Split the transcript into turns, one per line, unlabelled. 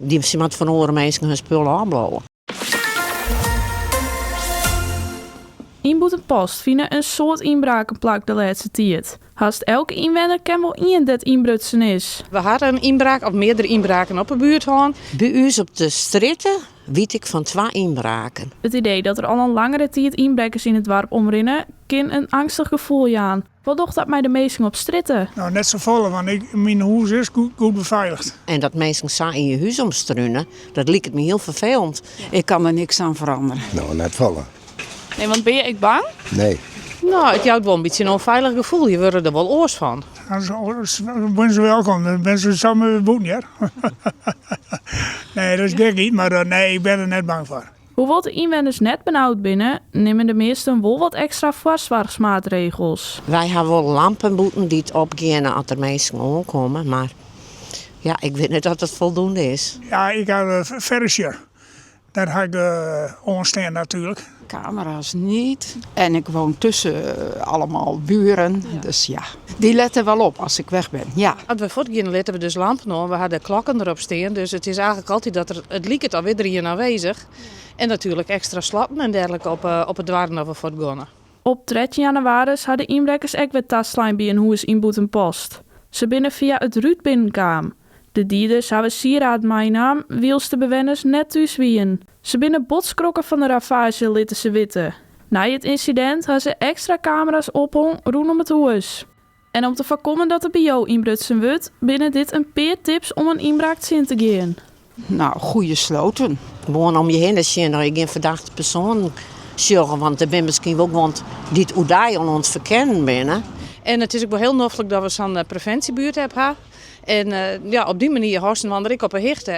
Dy moat fan oare minsken hun spul ôfbliuwe.
Yn Bûtenpost fine in soad ynbraken plak de lêste tiid. Hast elke ynwenner ken wol ien dêr't ynbrutsen is.
We hawwe in ynbraak of meardere ynbraken op 'e buert hân.
By ús op de strjitte wit ik fan twa ynbraken.
It idee dat der al in langere tiid ynbrekkers yn it doarp omrinne, kin in eangstich gefoel jaan. Wat docht dat mei de minsken op strjitte?
No, net safolle, want ik, myn hûs is goed, goed befeiligd.
En dat minsken sa yn je hûs omstrune, dat liket my hiel ferfelend.
Ik kan der niks oan feroarje.
No, net folle.
Nee, want binne je ek bang?
Nee.
No, it jout wol in bytsje in ûnfeilich gefoel. Je wurde der wol oars fan.
Dan binne se welkom, dan binne se samar wer bûten hear. Nee, dat is gekheid, mar eh, nee, ik bin der net bang foar.
Hoewol't de ynwenners net benaud binne, nimme de measten wol wat ekstra foarsoarchmaatregels.
Wy hawwe wol lampen bûten dy't opgeane as der minsken oankomme, mar ja, ik wit net oft dat foldoende is.
Ja, ik ha in Verisure. Dêr ha ik oanstean natuerlik.
Camera's niet. En ik woon tussen allemaal buren. Dus ja, die letten wel op als ik weg ben. Ja.
As we fuortgean litte we dus lampen oan. We hawwe de klokken derop stean. Dus it is eigentlik altyd dat der, it liket al wie der ien oanwêzich. En natuerlik ekstra slotten en dergelike op, op 'e doarren as we fuortgeane.
Op 13 jannewaris ha de ynbrekkers ek wer taslein by in hûs yn Bûtenpost. Se binne fia it rút binnenkaam. De dieders hawwe sieraad meinaam, wylst de bewenners net thús wienen. Se binne bot skrokken fan de ravaazje, litte se witte. Nei it ynsidint ha se ekstra kamera's ophong rûnom it hûs. En om te foarkommen dat der by jo ynbrutsen wurdt, binne dit in pear tips om in ynbraak tsjin te gean.
No, goede sloten.
Gewoan om je hinne sjen oft je gjin ferdachte persoanen sjogge, want der binne miskien wol guon dy't oerdei al oan it ferkennen binne.
En it is ek wol hiel noflik dat we sa'n previnsjebuertapp ha. En ja, op dy manier hâldst inoar ek op 'e hichte.